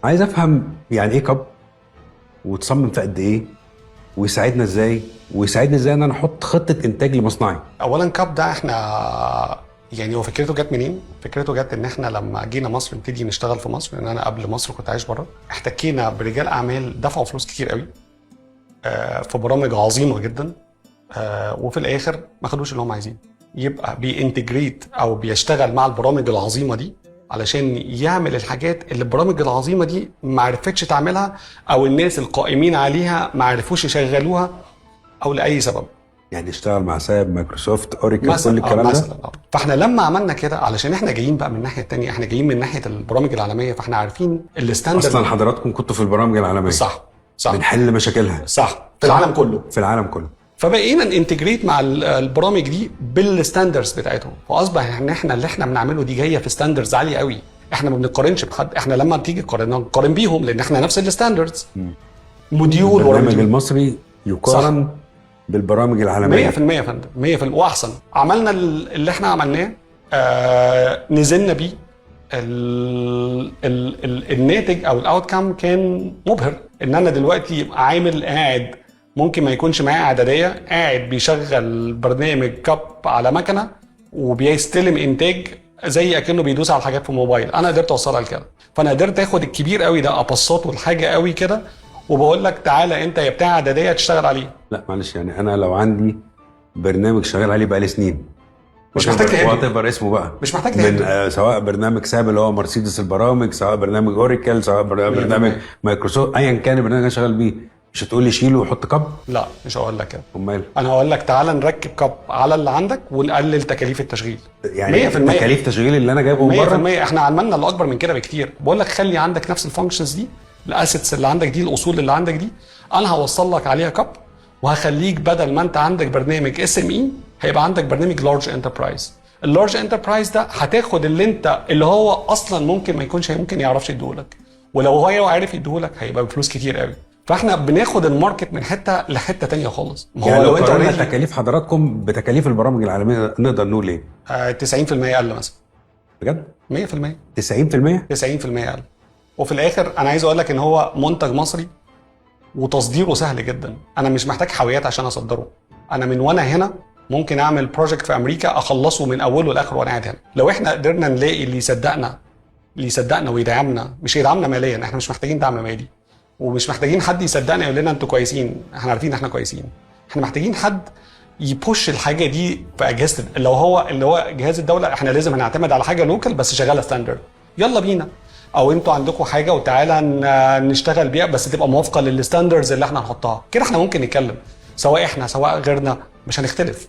عايز افهم يعني ايه CUP، وتصمم في قد ايه، ويساعدنا ازاي، ويساعدني ازاي ان انا احط خطه انتاج لمصنعي. اولا CUP ده احنا يعني هو فكرته جت منين؟ فكرته جت ان احنا لما جينا مصر نبتدي نشتغل في مصر، لان انا قبل مصر كنت عايش بره، احتكينا برجال اعمال دفعوا فلوس كتير قوي في برامج عظيمة جدا، وفي الاخر ما خدوش اللي هم عايزينه. يبقى بي integrate او بيشتغل مع البرامج العظيمة دي علشان يعمل الحاجات اللي البرامج العظيمة دي ما عرفتش تعملها، او الناس القائمين عليها ما عرفوش يشغلوها، او لاي سبب. يعني اشتغل مع SAP، Microsoft، Oracle، مثلا. كل الكلام ده. مثلا. فاحنا لما عملنا كده، علشان احنا جايين بقى من الناحية الثانيه، احنا جايين من ناحية البرامج العالميه، فاحنا عارفين ال standard. اصلا حضراتكم كنتوا في البرامج العالميه. صح. بنحل مشاكلها. صح، في العالم كله. في العالم كله. فبقينا ن integrate مع البرامج دي بال standards بتاعتهم، فاصبح ان احنا اللي احنا بنعمله دي جاية في standards عالية قوي. احنا ما بنقارنش بحد، احنا لما تيجي تقارن نقارن بيهم، لان احنا نفس ال standards، module ورا البرنامج module. المصري يقارن بالبرامج العالميه. 100% يا فندم، 100% واحسن. عملنا اللي احنا عملناه، نزلنا بيه ال ال ال الناتج او ال outcome كان مبهر. ان انا دلوقتي عامل قاعد ممكن ما يكونش معاه اعداديه، قاعد بيشغل برنامج CUP على مكنه وبيستلم انتاج زي اكنه بيدوس على حاجات في موبايل. انا قدرت اوصلها لكده، فانا قدرت اخد الكبير قوي ده ابسطه لحاجة قوي كده، وبقول لك تعالى انت يا بتاع اعدادية تشتغل عليه. لا معلش، يعني انا لو عندي برنامج شغال عليه بقالي سنين مش محتاج تهده. whatever اسمه بقى، مش محتاج من تهده. سواء برنامج SAP اللي هو مرسيدس البرامج، سواء برنامج Oracle، سواء برنامج مايكروسوفت، ايا كان البرنامج اللي انا شغال بيه، مش هتقول لي شيله وحط CUP؟ لا، مش هقول لك كده. امال؟ انا هقول لك تعالى نركب CUP على اللي عندك ونقلل تكاليف التشغيل. يعني 100%. تكاليف تشغيل اللي انا جايبه من 100%. بره؟ احنا عملنا اللي اكبر من كده بكتير. بقول لك خلي عندك نفس ال functions دي، ال assets اللي عندك دي، الاصول اللي عندك دي، انا هوصل لك عليها CUP، وهخليك بدل ما انت عندك برنامج SME هيبقى عندك برنامج large enterprise. ال large enterprise ده هتاخد اللي انت اللي هو اصلا ممكن ما يكونش ممكن يعرفش يديهولك، ولو هو عارف يديهولك هيبقى بفلوس كتير قوي. فاحنا بناخد ال market من حتة لحته تانية خالص. ما هو يعني لو لو انت قارنا already تكاليف حضراتكم بتكاليف البرامج العالمية نقدر نقول ايه؟ 90% اقل مثلا. بجد؟ 100%. 90%؟ 90% اقل. وفي الاخر انا عايز اقول لك ان هو منتج مصري وتصديره سهل جدا. انا مش محتاج حاويات عشان اصدره. انا من وانا هنا ممكن اعمل project في امريكا اخلصه من اوله لاخره وانا قاعد هنا. لو احنا قدرنا نلاقي اللي يصدقنا، اللي يصدقنا ويدعمنا، مش يدعمنا ماليا، احنا مش محتاجين دعم مالي ومش محتاجين حد يصدقنا يقول لنا انتوا كويسين، احنا عارفين ان احنا كويسين. احنا محتاجين حد ي push الحاجة دي في اجهزة اللي هو جهاز الدوله. احنا لازم هنعتمد على حاجة local بس شغالة standard، يلا بينا، او انتوا عندكم حاجة وتعالى نشتغل بيها بس تبقى موافقة لل standards اللي احنا هنحطها. كده احنا ممكن نتكلم، سواء احنا سواء غيرنا، مش هنختلف.